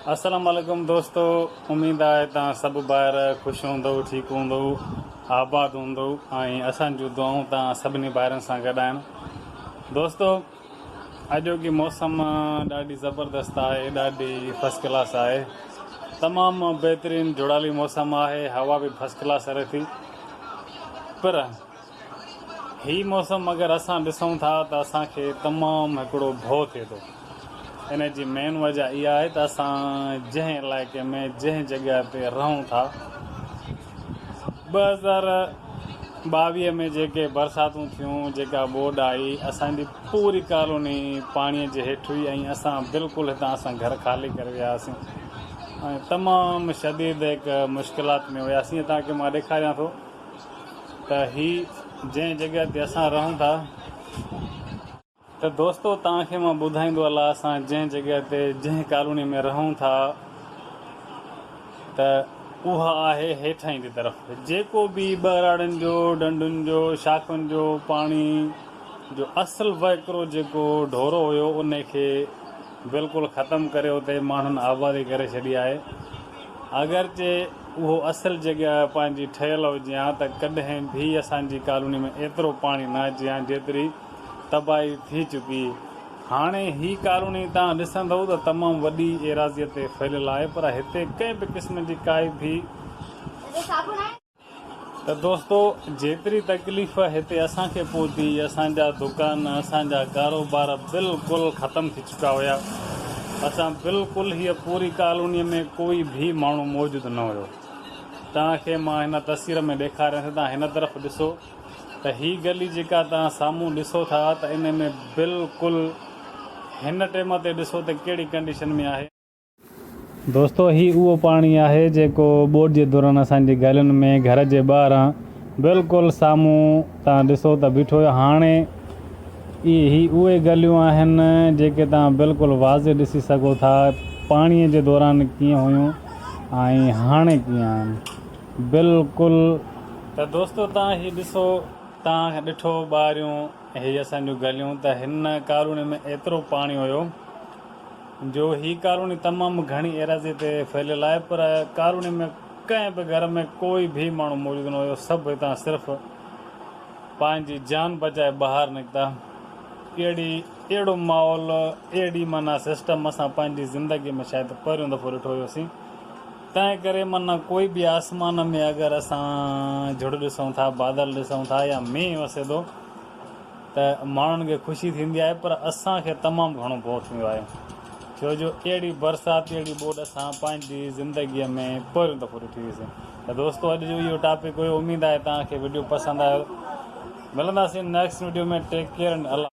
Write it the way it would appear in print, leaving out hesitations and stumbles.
السلام عليڪم دوستو اميد آهي توهان سڀ ڀائر خوش هوندؤ ٺيڪ هوندؤ آباد هوندؤ ۽ اسان جون دعائون توهان سڀني ڀائرن سان گڏ آهن دوستو اڄوڪي موسم ڏاڍي زبردست آهي ڏاڍي فرسٽ ڪلاس آهي تمام بهترين جڙالي موسم آهي هوا به فرسٽ ڪلاس هلي ٿي پر هي موسم اگر اسان ڏسون ٿا ته اسان کي تمام هڪڙو ڀؤ ٿئي ٿو. ان جي مين وجه اها آهي ته اسان جنهن علائقي ۾ جنهن جڳهه تي رهون ٿا 2022 ۾ جيڪي برساتون ٿيون جيڪا ٻوڏ آئي اسان جي پوري ڪالوني پاڻي جي هيٺ هئي ۽ اسان بلڪل هتان اسان گهر خالي ڪري ويا هئاسين ۽ تمام شديد هڪ مشڪلات ۾ هياسين توهان کي مان ڏيکاريان ٿو ته هي جنهن جڳهه تي اسان رهون ٿا. ته دوستو توهان کي مان ٻڌائيندو هلان اسان جنهن جڳهه تي جنهن ڪالوني ۾ رهون ٿا ته اها آهي هيٺائين جي طرف جيڪو به ٻهراڙين جو ڍنڍن جو شاخن جو پاڻي جو اصل وهڪرو جيڪو ڍورو هيو ان کي بلڪل ختم ڪري اتي ماڻهن آبادي ڪري ڇڏي آهي اگرچه اهو اصل جڳهه پنهنجي ٺهيل هجي ها ته ڪڏهن به اسان جي ڪالوني ۾ ايترو پاڻي نه اچي ها جيتري تباهي ٿي چڪي. هاڻي هي ڪالوني توهان ڏسندؤ ته تمام وڏي ايراضيء تي ڦهليل آهي پر هتي ڪنهن به قسم جي ڪائي به ته دوستو جيتري تڪليف هتي اسان کي پهتي اسان جا دڪان اسان جا ڪاروبار بلڪل ختم ٿي چڪا هيا اسان بلڪل هيء پوري ڪالوني ۾ ڪوئي به ماڻهو موجود نه هيو توهان کي مان هن تصوير ۾ ڏيکاريان ٿو توهان هن طرف ڏسو ته هي گلي جيڪا توهان سامهون ڏسو ٿا ته ان ۾ بلڪل هن ٽيم تي ڏسو ته ڪهڙي ڪنڊيشن ۾ آهي. دوستو هي اهو پاڻي آهي جيڪو ٻوڏ جي دوران اسان جي گلين ۾ گهر جي ٻاهران بلڪل سامهون توهان ڏسو ته بيٺو هيو هاڻي اهي هي اهي گليون آهن جيڪي توهان بلڪل واضح ڏسي سگهو ٿا پاڻي جي دوران ڪيئن هيون ۽ هاڻي ڪيئن آهن بلڪل ته دوستو توهان هي ڏسو توهان ڏٺو ٻاهريون هي اسان جون گليون ته هن ڪالوني ۾ ايترو پاڻي هيو جو هي ڪالوني تمام گهڻي ايراضي تي ڦهليل آهي پر ڪالوني ۾ ڪنهن به گهر ۾ ڪوئي به ماڻهو موجود نه هيو سڀ هتان صرف پنهنجي جان بچائي ٻاهر نڪتا اهڙي اهڙو ماحول اهڙي معنيٰ سسٽم اسان پنهنجي زندگي ۾ شايد پهريون دفعو ڏٺو هيوسين تنهن ڪري معنيٰ ڪوئي به آسمان ۾ اگر اسان جھڙ ڏسون ٿا بادل ڏسون ٿا يا مينهن وسي ٿو ته ماڻهن کي خوشي ٿيندي آهي پر اسان کي تمام گهڻو ڀؤ ٿيندو آهي ڇو جو اهڙي برسات اهڙي ٻوڏ اسان پنهنجي زندگيء ۾ پهريون دفعو ڏٺي هئيسين ته دوستو اڄ جو اهو ٽاپڪ هيو اميد آهي توهان کي وڊيو پسند آيو ملنداسين next video ۾ take care and Allah.